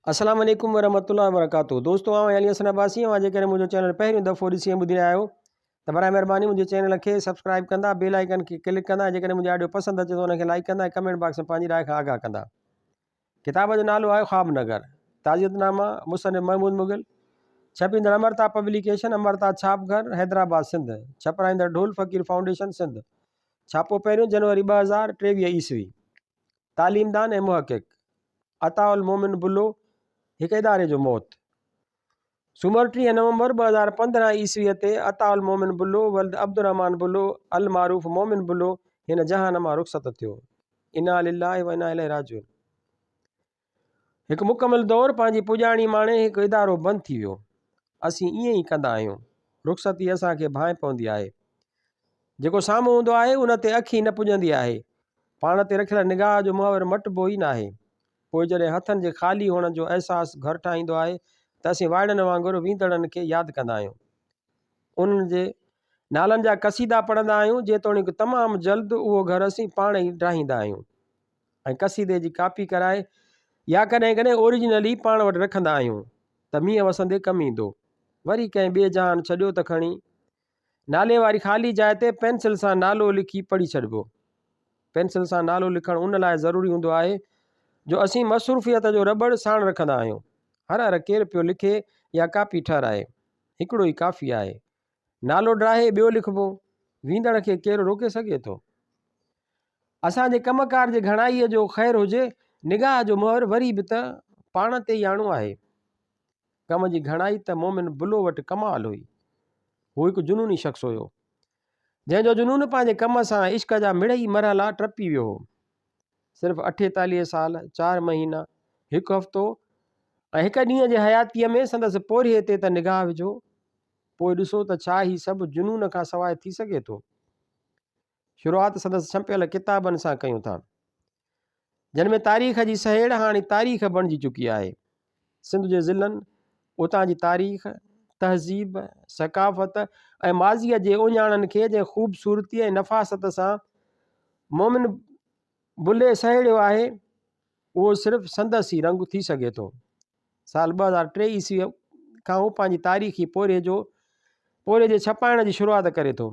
السلام عليڪم ورحمة الله وبرڪاته دوستو آئون علي حسن عباسي اوهان جيڪڏهن منهنجو چينل پهريون دفعو ڏسي ۽ ٻڌي رهيا آهيو ته برائي مهرباني منهنجي چينل کي سبسڪرائب ڪندا بيل آئيڪن کي ڪلڪ ڪندا ۽ جيڪڏهن منهنجي آڊيو پسند اچي ته ان کي لائيڪ ڪندا ۽ ڪمينٽ باڪس ۾ پنهنجي راء کان آگاهه ڪندا. ڪتاب جو نالو آهي خواب نگر تعزيت نامه مصنف محمود مغل ڇپيندڙ امرتا پبليڪيشن امرتا ڇاپ گهر حيدرآباد سنڌ ڇپرائيندڙ ڍول فقير فائونڊيشن سنڌ ڇاپو پهريون جنوري 2023 عيسوي تعليمدان ۽ محقق عطاء المومن بلو هڪ اداري جو موت. سومر 30 نومبر 2015 عيسويء تي عطاء المومن بلو ولد عبدالرحمان بلو المعروف مومن بلو هن جهان مان رخصت ٿيو. انا لله و انا اليه راجعون. هڪ مڪمل دور پنهنجي پڄاڻي ماڻي هڪ ادارو بند ٿي ويو. اسين ائين ئي ڪندا آهيون. رخصتي اسان کي ڀانء پوندي آهي. جيڪو سامهون هوندو آهي ان تي اک ئي نه پڄندي آهي. پاڻ تي رکيل نگاهه جو محور مٽبو ئي ناهي. پوء جڏهن هٿن جي خالي هئڻ جو احساس گهر ٺاهيندو آهي ته اسين وائڙن وانگر ويندڙن کي ياد ڪندا آهيون. انهن جي نالن جا قصيدا پڙهندا آهيون، جيتوڻيڪ تمام جلد اهو گهر اسين پاڻ ئي ڊاهيندا آهيون ۽ قصيدي جي ڪاپي ڪرائي يا ڪڏهن ڪڏهن اوريجنل ئي پاڻ وٽ رکندا آهيون ته مينهن وسندي ڪم ايندو. وري ڪنهن ٻئي جهان ڇڏيو ته کڻي نالي واري خالي جاء تي پينسل سان نالو لکي پڙهي ڇڏبو. پينسل سان نالو لکڻ ان لاء ضروري هوندو آهي جو اسين مصروفيت جو رٻڙ ساڻ رکندا آهيون. هر هر ڪير پيو لکي يا ڪاپي ٺهرائي. هڪڙو ئي ڪافي آهي. نالو ڊاهي ٻيو لکبو. ويندڙ کي ڪير روڪي سگهي ٿو؟ اسان جي ڪم ڪار جي گهڻائيء جو خير هجي، نگاهه جو مهر وري به ته پاڻ تي ئي آڻو آهي. ڪم جي گهڻائي ته مومن بلو وٽ ڪمال هئي. هو هڪ جنوني شخص هيو، جنهن جو جنون پنهنجي ڪم سان عشق جا مڙئي مرحلا ٽپي ويو هو. صرف اٺيتاليهه سال، چار مهينا، هڪ هفتو ۽ هڪ ڏينهن جي حياتيء ۾ سندس پورهيي تي ته نگاهه وجهو، پوء ڏسو ته ڇا هي سڀ جنون کان سواء ٿي سگهي ٿو؟ شروعات سندس ڇپيل ڪتابن سان ڪيون ٿا، جن ۾ تاريخ جي سهيڙ هاڻي تاريخ بڻجي چڪي آهي. سنڌ جي ضلعن، اتان جي تاريخ، تهذيب، ثقافت ۽ ماضيء جي اهڃاڻن کي جنهن خوبصورتيء ۽ نفاست سان مومن بلي سهيڙيو آهي، اهو صرف سندس ئي رنگ ٿي سگهي ٿو. سال 2003 عيسويء کان هو پنهنجي تاريخي پورهيي جو پورهيي جي ڇپائڻ جي شروعات ڪري ٿو.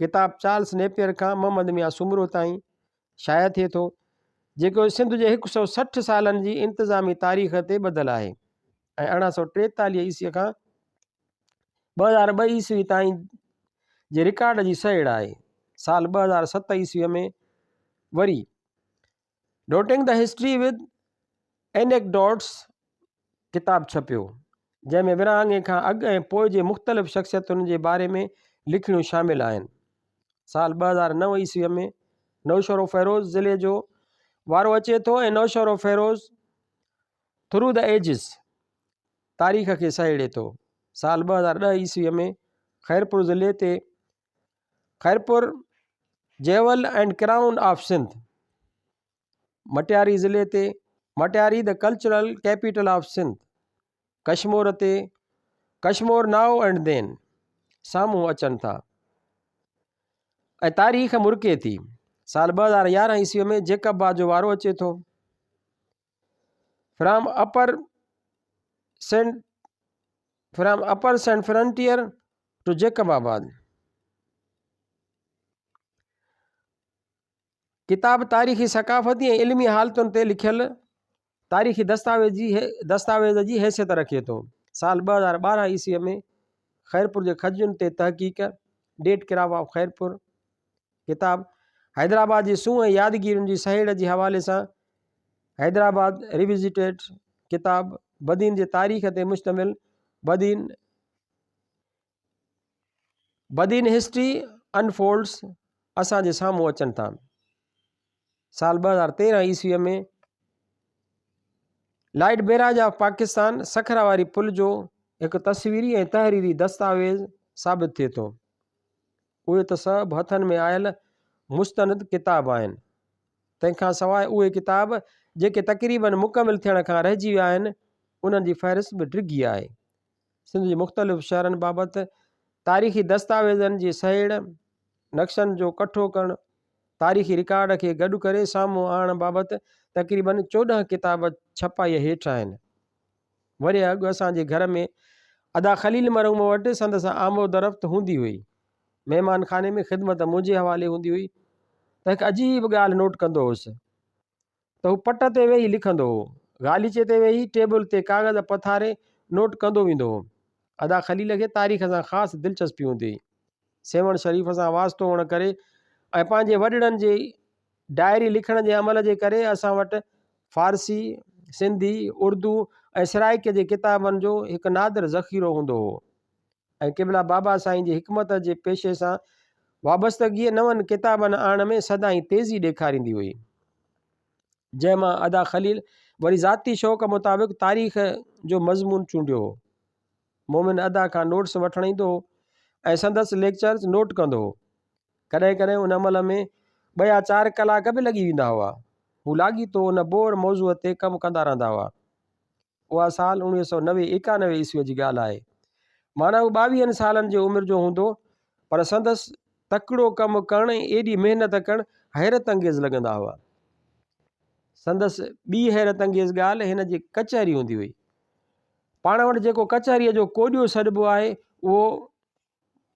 ڪتاب چارلس نيپئر کان محمد ميان سومرو تائين شايع ٿئي ٿو، جيڪو سنڌ جي هڪ سئو 60 سالن جي انتظامي تاريخ تي ٻڌل آهي ۽ 1843 عيسوي کان 2002 عيسوي تائين جي رڪارڊ جي سهيڙ آهي. سال 2007 عيسوي ۾ وري Dotting the History with Anecdotes ڪتاب ڇپيو، جنهن ۾ ورهاڱي کان اڳ ۽ پوء جي مختلف شخصيتن جي باري ۾ لکڻيون شامل آهن. سال 2009 عيسويء ۾ نوشهروفيروز ضلعي جو وارو اچي ٿو ۽ نوشهروفيروز ٿرو the ages تاريخ کي سهيڙي ٿو. سال 2010 عيسويء ۾ خيرپور ضلعي تي Khairpur jewel and crown of Sindh Matiari ضلعي تي Matiari the cultural capital of Sindh Kashmore تي ڪشمور نائو اينڊ then سامهون اچن ٿا ۽ تاريخ مرڪي ٿي. سال 2011 عيسوي ۾ جيڪب آباد جو وارو اچي ٿو. From upper Sindh from upper Sindh frontier to Jacobabad. ڪتاب تاريخي، ثقافتي ۽ علمي حالتن تي لکيل تاريخي دستاويز جي حيثيت رکي ٿو. سال 2012 عيسويء ۾ خيرپور جي کجين تي تحقيق، ڊيٽ ڪراپ آف خيرپور، ڪتاب حيدرآباد جي سونهن ۽ يادگيرين جي سهيڙ جي حوالي سان حيدرآباد ريوزيٽيڊ، ڪتاب بدين جي تاريخ تي مشتمل بدين بدين هسٽري انفولڊس اسان جي سامهون اچن ٿا. سال 2013 عيسويء ۾ light barrage of Pakistan Sukkur واري پل جو هڪ تصويري ۽ تحريري دستاويز ثابت ٿئي ٿو. اهي ته سڀ هٿن ۾ آيل مستند ڪتاب آهن. تنهن کان سواء اهي ڪتاب جيڪي تقريباً مڪمل ٿيڻ کان رهجي ويا آهن، انهن جي فهرست به ڊگهي آهي. سنڌ جي مختلف شهرن بابت تاريخي دستاويزن جي سهيڙ، نقشن جو ڪٺو ڪرڻ، تاريخي رڪارڊ کي گڏ ڪري سامهون آڻڻ بابت تقريباً 14 ڪتاب ڇپائيء هيٺ آهن. ورهيه اڳ اسان جي گهر ۾ ادا خليل مرحوم وٽ سندس آمدورفت هوندي هئي. مهمان خاني ۾ خدمت منهنجي حوالي هوندي هئي ته هڪ عجيب ڳالهه نوٽ ڪندو هوس ته هو پٽ تي ويهي لکندو هو. غاليچي تي ويهي ٽيبل تي ڪاغذ پٿاري نوٽ ڪندو ويندو هو. ادا خليل کي تاريخ سان خاص دلچسپي هوندي هئي. سيوهڻ شريف سان واسطو هئڻ ڪري ۽ پنهنجي وڏڙن جي ڊائري لکڻ جي عمل جي ڪري اسان وٽ فارسي، سنڌي، اردو ۽ سرائيڪيء جي ڪتابن جو هڪ نادر ذخيرو هوندو هو ۽ قبلا بابا سائين جي حڪمت جي پيشي سان وابستگيء نون ڪتابن آڻڻ ۾ سدائين تيزي ڏيکاريندي هئي. جنهن مان ادا خليل وري ذاتي شوق مطابق تاريخ جو مضمون چونڊيو هو. مومن ادا کان نوٽس وٺڻ ايندو هو ۽ سندس ليڪچرز نوٽ ڪندو هو. ڪڏهن ڪڏهن ان عمل ۾ ٻه يا چار ڪلاڪ به لڳي ويندا هئا. هو لاڳيتو ان بور موضوع تي ڪم ڪندا رهندا هئا. اها سال 1990 91 عيسويء جي ڳالهه آهي. معنيٰ هو ٻاويهن سالن جي عمر جو هوندو پر سندس تڪڙو ڪم ڪرڻ ۽ ايڏي محنت ڪرڻ حيرت انگيز لڳندا هئا. سندس ٻي حيرت انگيز ڳالهه هن جي ڪچهري هوندي هئي. پاڻ وٽ جيڪو ڪچهريء جو ڪوڏيو سڏبو آهي، اهو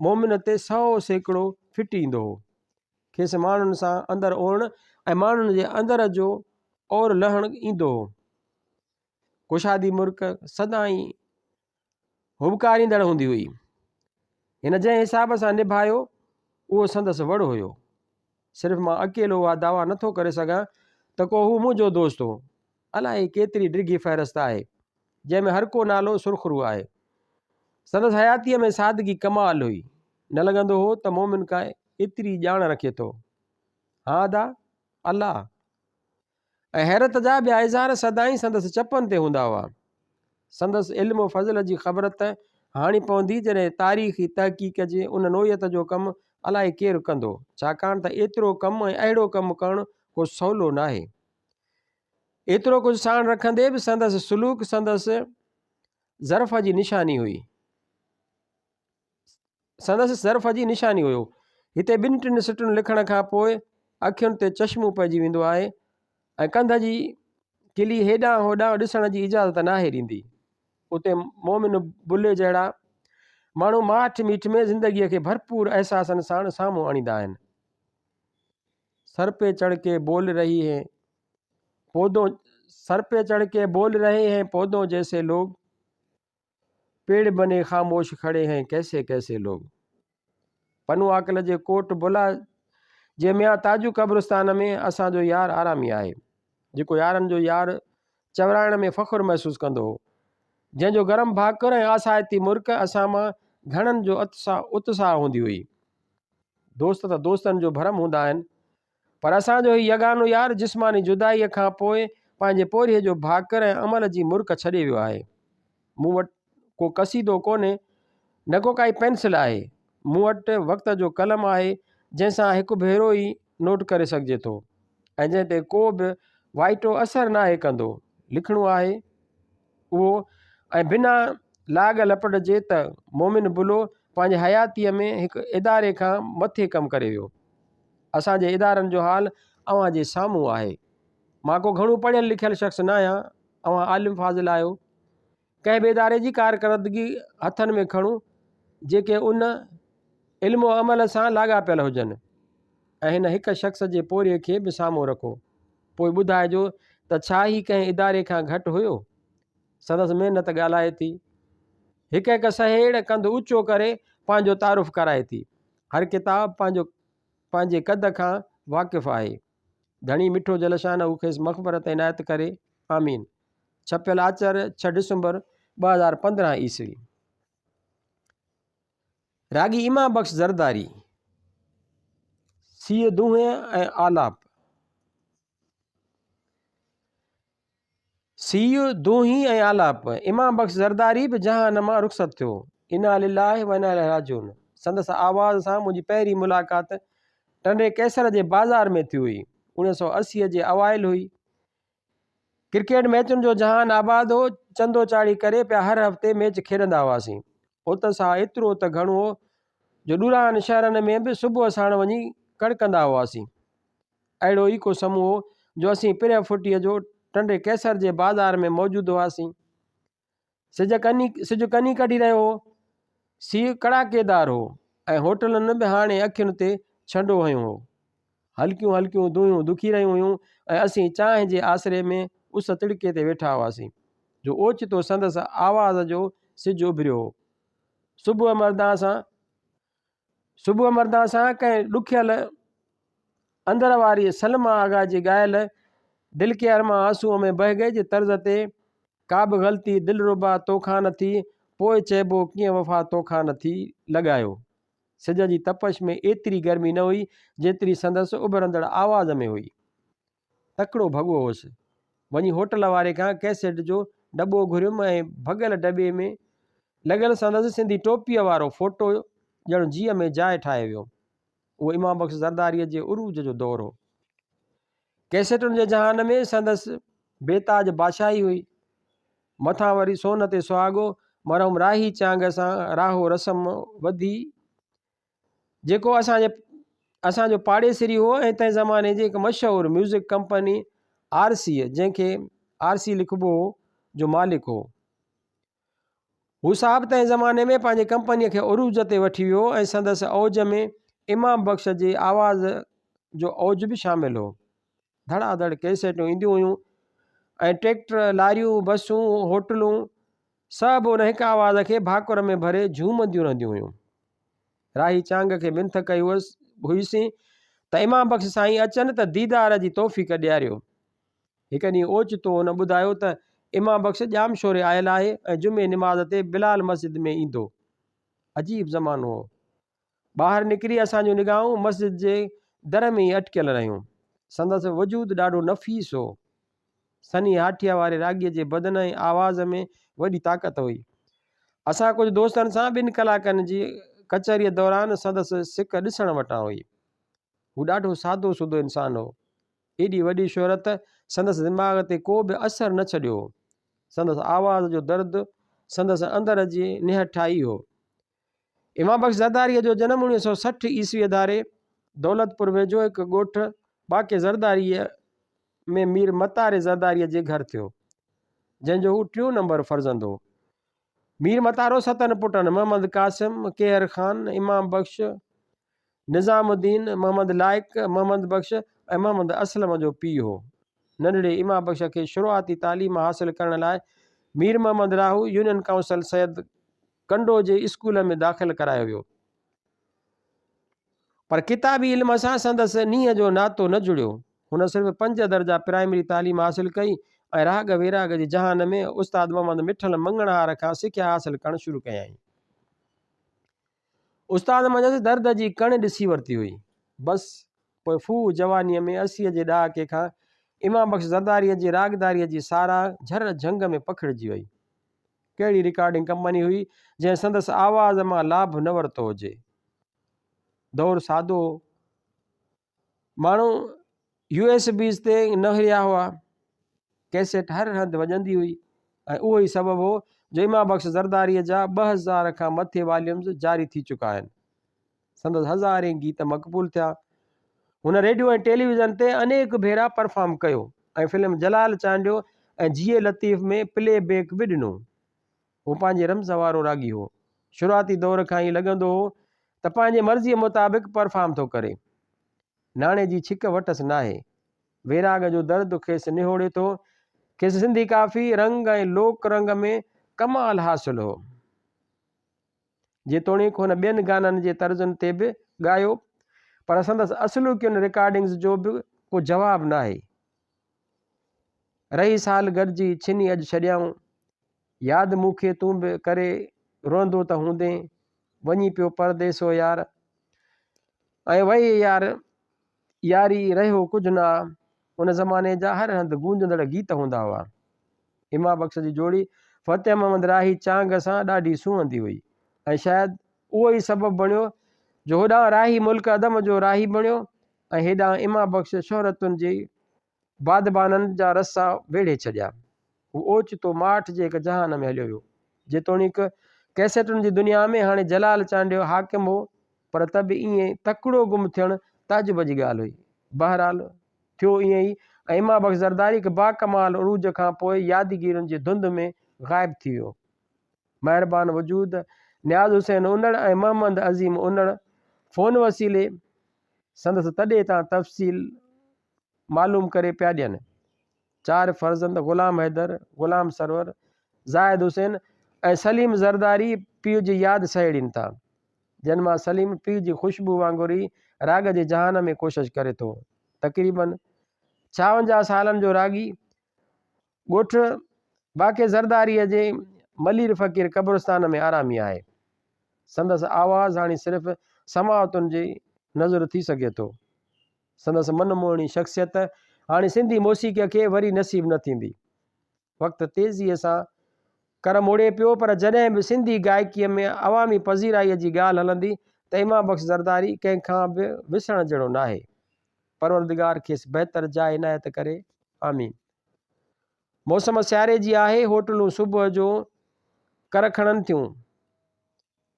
مومن تي 100% فٽ ايندو هو. کيس ماڻهن سان اندر اورڻ ۽ ماڻهن جي اندر جو اور لهڻ ايندو هو. ڪشادي مرڪ سدائين هٻڪاريندڙ هوندي هئي. هن جنهن حساب سان نڀايو، اهو سندس وڙ هيو. صرف مان اڪيلو اها دعويٰ نٿو ڪري سگهان ته ڪو هو منهنجو دوست هو. الائي ڪيتري ڊگهي فهرست آهي، جنهن ۾ هر ڪو نالو سرخرو آهي. سندس حياتيء ۾ سادگي ڪمال هئي. نه لڳندو هو ته مومن ڪا ايتري ڄاڻ رکي ٿو. ها ادا! الله! ۽ حيرت جا ٻيا اظهار سدائين سندس چپن تي هوندا هئا. سندس علم و فضل جي خبر ته هاڻي پوندي جڏهن تاريخي تحقيق جي ان نوعيت جو ڪم الائي ڪير ڪندو، ڇاڪاڻ ته ايترو ڪم ۽ اهڙو ڪم ڪرڻ ڪو سولو ناهي. ايترو ڪجهه ساڻ رکندي به سندس سلوڪ سندس ظرف جي نشاني هئي. سندس ظرف جي نشاني هيو. هتي ٻن ٽن سٽن لکڻ کان پوء اکين تي چشمو پئجي ويندو آهي ۽ ڪنڌ جي ڪلي هيڏانهن هوڏانهن ڏسڻ جي اجازت ناهي ڏيندي. اتي مومن بلي جهڙا ماڻهو ماٺ ميٺ ۾ زندگيء کي ڀرپور احساسن ساڻ سامهون آڻيندا آهن. سر پي چڙھ ڪي بول رهي هين پودون سر پي چڙھ ڪي بول رهي هين پودون جيسي لوگ پيڙ بني خاموش کڙي هين ڪيسي ڪيسي لوگ. پنو عاقل جي ڪوٽ بلا جي ميان تاجو قبرستان ۾ اسان جو يار آرامي آهي، جيڪو يارن جو يار چورائڻ ۾ فخر محسوس ڪندو هو، جنهن جو گرم ڀاڪر ۽ آسائتي مرڪ اسان مان گهڻن جو اتساهه هوندي هئي. دوست ته دوستن جو ڀرم هوندا آهن، پر اسان جو هي يگانو يار جسماني جدائيء کان پوء پنهنجي پورهيي جو ڀاڪر ۽ عمل جي مرڪ ڇڏي ويو آهي. مون وٽ ڪو قصيدو ڪونهي، نه ڪو ڪائي پينسل آهي. مون وٽ وقت جو قلم آهي، جنهن سان هڪ ڀيرو ئي نوٽ ڪري سگهجي ٿو ۽ جنهن تي ڪو به وائٽو اثر ناهي ڪندو. لکڻو آهي اهو ۽ بنا لاڳ لپٽ جي ته مومن بلو پنهنجي حياتيء ۾ هڪ اداري کان مٿي ڪم ڪري ويو. اسان جي ادارن جو حال اوهان جي سامهون آهي. مان ڪو گهڻو پڙهيل لکيل شخص ناهيان، اوهان عالم فاضل آهيو. ڪنهن به اداري جي ڪارڪردگي هٿن ۾ کڻو، جيڪي ان علم و عمل سان لاڳاپيل هجن ۽ هن هڪ شخص جي پورهيي کي به سامهون رکو، پوء ٻڌائجو ته ڇا هي ڪنهن اداري کان گهٽ هيو؟ سندس محنت ڳالهائي ٿي. هڪ هڪ سهيڙ ڪنڌ اوچو ڪري پنهنجو تعارف ڪرائي ٿي. هر ڪتاب پنهنجو پنهنجي قد کان واقف آهي. ڌڻي مٺو جلشانه کيس مغفرت عنايت ڪري. آمين. ڇپيل آچر 6 ڊسمبر 2015 عيسوي. راڳي امام بخش زرداري. سيء دونهين ۽ آلاپ. سيء، دونهين ۽ آلاپ، امام بخش زرداري به جهان مان رخصت ٿيو. انا لله و انا اليه راجعون. سندس آواز سان منهنجي پهرين ملاقات ٽنڊي قيصر جي بازار ۾ ٿي هئي. 1980 جي اوائل هئي. ڪرڪيٽ ميچن جو جهان آباد هو. چندو چاڙهي ڪري پيا هر هفتي ميچ کيڏندا هئاسين. اتساهه ايترو ته گهڻو هو جو ڏورانهن شهرن ۾ به صبح ساڻ وڃي ڪڙڪندا هئاسين. اهڙو ئي ڪو سمو هو جو اسين پرهه ڦٽيء جو ٽنڊي قيصر جي بازار ۾ موجود هئاسين. سج ڪني سج ڪني ڪڍي رهيو هو. سيء ڪڙاڪيدار هو ۽ هوٽلن به هاڻي اکين تي ڇنڊو هنيو هو. هلڪيون هلڪيون دونهيون دکي رهيون هيون ۽ اسين چانهه جي آسري ۾ اس تڙڪي تي ويٺا هئاسين جو اوچتو سندس آواز جو سج اڀريو هو. صبح مردان سان صبح مردان سان ڪنهن ڏکيل اندر واري سلميٰ آغا جي ڳايل دل ڪي ارمان آنسوء ۾ بهه گئي جي طرز تي ڪا به غلطي دلربا توکان نه ٿي پوء چئبو ڪيئن وفا توکان نه ٿي لڳايو. سج جي تپش ۾ ايتري گرمي نه هئي جيتري سندس اڀرندڙ آواز ۾ هئي. تڪڙو ڀڳو هوس. وڃي هوٽل واري کان ڪئسيٽ جو ڊٻو گهريم ۽ ڀڳل ڊٻي ۾ لڳل سندس سنڌي ٽوپيء وارو فوٽو ڄڻ جيء ۾ جاء ٺاهي ويو. اهو امام بخش زرداريء جي عروج جو دور هو. ڪئسيٽن جي جهان ۾ سندس بي تاج بادشاهي هئي. مٿان وري سون تي سهاڳو مرحوم راهي چانگ سان راهو رسم وڌي جيڪو اسان جي اسان جو پاڙيسري هو ۽ تنهن زماني جي هڪ مشهور ميوزڪ ڪمپني آر سي جنهن کي آر سي لکبو هو جو مالڪ هو. هو صاحب تنهن زماني ۾ پنهنجي ڪمپنيء کي عروج تي وٺي ويو ۽ سندس اوج ۾ امام بخش جي آواز جو اوج به شامل هو. ڌڙا ڌڙ ڪئسيٽون اينديون هيون ۽ ٽريڪٽر، لاريون، بسون، هوٽلون سڀ ان هڪ آواز کي ڀاڪر ۾ ڀري جهومنديون رهنديون هيون. راهي چانگ کي منٿ ڪئي هئيسين ته امام بخش سائين اچن ته ديدار جي توفيق ڏياريو. هڪ ڏينهن اوچتو هن ٻڌايو ته امام بخش ڄامشوري آيل آهي ۽ جمعي نماز تي بلال مسجد ۾ ايندو. عجيب زمانو هو. ٻاهر نڪري اسان جون نگاهون مسجد جي در ۾ ئي اٽڪيل رهيون. سندس وجود ڏاڍو نفيس هو. سنهي هاٺيء واري راڳيء جي بدن ۽ آواز ۾ وڏي طاقت هئي. اسان ڪجهه دوستن سان ٻن ڪلاڪن جي ڪچهريء دوران سندس سڪ ڏسڻ وٽان هئي. هو ڏاڍو سادو سودو انسان هو. ايڏي وڏي شهرت سندس دماغ تي ڪو به اثر نه ڇڏيو هو. سندس آواز جو درد سندس اندر جي نهٺائي هو. امام بخش زرداريء جو جنم 1960 عيسويء ڌاري دولتپور ويجهو هڪ ڳوٺ ٻاڪي زرداريء ۾ مير متاري زرداريء جي گهر ٿيو، جنهن جو هو ٽيون نمبر فرزند هو. مير متارو ستن پٽن محمد قاسم، ڪيهر خان، امام بخش، نظام الدين، محمد لائق، محمد بخش ۽ محمد اسلم جو پيء هو. ننڍڙي امام بخش کي شروعاتي تعليم حاصل ڪرڻ لاء مير محمد راهو يونين ڪائونسل سيد ڪنڊو جي اسڪول ۾ داخل ڪرايو ويو. پر ڪتابي علم سان سندس نينهن جو ناتو نه جڙيو. هن صرف پنج درجا پرائمري تعليم حاصل ڪئي ۽ راڳ ويراڳ جي جهان ۾ استاد محمد مٺل مڱڻهار کان سکيا حاصل ڪرڻ شروع ڪيائين. استاد منجهس درد جي ڪڻ ڏسي ورتي هئي. بس پوء ڦوهه جوانيء ۾ اسيء جي ڏهاڪي کان امام بخش زرداريء جي راڳداريء جي ساراهه جهر جهنگ ۾ پکڙجي وئي. ڪهڙي رڪارڊنگ ڪمپني هئي جنهن سندس آواز مان لاڀ نه ورتو هجي. دور سادو هو. ماڻهو يو ايس بيز تي نه هريا هئا. ڪئسيٽ هر هنڌ وڄندي هئي ۽ اهو ئي سبب هو جو امام بخش زرداريء جا 2000 کان مٿي واليومز جاري ٿي چڪا آهن. سندس هزارين گيت مقبول ٿيا. هن ريڊيو ۽ ٽيليويزن تي انيڪ ڀيرا پرفارم ڪيو ۽ فلم جلال چانڊيو ۽ جيئي لطيف ۾ پلي بيڪ به ڏنو. هو پنهنجي رمز وارو راڳي هو. شروعاتي دور کان ئي لڳندو هو ته پنهنجي مرضيء مطابق پرفارم ٿو ڪري. ناڻي جي ڇڪ وٽس ناهي. ويراڳ جو درد کيس نهوڙي ٿو. کيس سنڌي ڪافي، رنگ ۽ لوڪ رنگ ۾ ڪمال حاصل هو. جيتوڻيڪ هن ٻين گانن جي طرزن تي به ڳايو پر سندس اصلوڪين رڪارڊنگز جو به ڪو جواب ناهي. رهي سال گڏجي ڇني اڄ ڇڏيائون. ياد مون کي تون به ڪري روئندو ته هوندين. وڃي پيو پرديس او يار ۽ وئي يار ياري رهيو ڪجهه نه آ. ان زماني جا هر هنڌ گونجندڙ گيت هوندا هئا. امام بخش جي جوڙي فتح محمد راهي چانگ سان ڏاڍي سونهندي هئي ۽ شايد اهو ئي سبب بڻيو جو هوڏانهن راهي ملڪ عدم جو راهي بڻيو ۽ هيڏانهن امام بخش شهرتن جي بادبانن جا رسا ويڙهي ڇڏيا. هو اوچتو ماٺ جي هڪ جهان ۾ هليو ويو. جيتوڻيڪ ڪئسيٽن جي دنيا ۾ هاڻي جلال چانڊيو حاڪم هو پر ته به ائين تڪڙو گم ٿيڻ تعجب جي ڳالهه هئي. بهرحال! ٿيو ائين ئي ۽ امام بخش زرداري هڪ باڪمال عروج کان پوء يادگيرين جي ڌنڌ ۾ غائب ٿي ويو. مهربان وجود نياز حسين انڙ ۽ محمد عظيم انڙ فون وسيلي سندس تڏي تان تفصيل معلوم ڪري پيا ڏين. چار فرزند غلام حيدر، غلام سرور، زاهد حسين ۽ سليم زرداري پيء جي ياد سهيڙين ٿا. جن مان سليم پيء جي خوشبو وانگر ئي راڳ جي جهان ۾ ڪوشش ڪري ٿو. تقريبن 56 سالن جو راڳي ڳوٺ باقي زرداريء جي ملير فقير قبرستان ۾ آرامي آهي. سندس آواز هاڻي صرف سماعتن جي نذر ٿي سگهي ٿو. سندس من موهڻي شخصيت هاڻي سنڌي موسيقيء کي وري نصيب نه ٿيندي. وقت تيزيء سان ڪر موڙي پيو پر جڏهن به سنڌي گائڪيء ۾ عوامي پذيرائيء جي ڳالهه هلندي ته امام بخش زرداري ڪنهن کان به وسهڻ جهڙو ناهي. پروردگار کيس بهتر جاء عنايت ڪري. آمين. موسم سياري جي آهي، هوٽلون صبح جو ڪر کڻن ٿيون.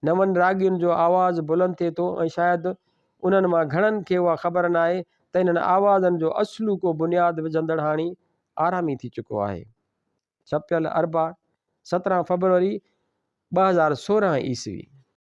نون راڳين جو آواز بلند ٿئي ٿو ۽ شايد انهن مان گهڻن کي اها خبر ناهي ته انهن آوازن جو اصلوڪو بنياد وجهندڙ هاڻي آرامي ٿي چڪو آهي. ڇپيل اربع، 17 فبروري 2016 عيسوي.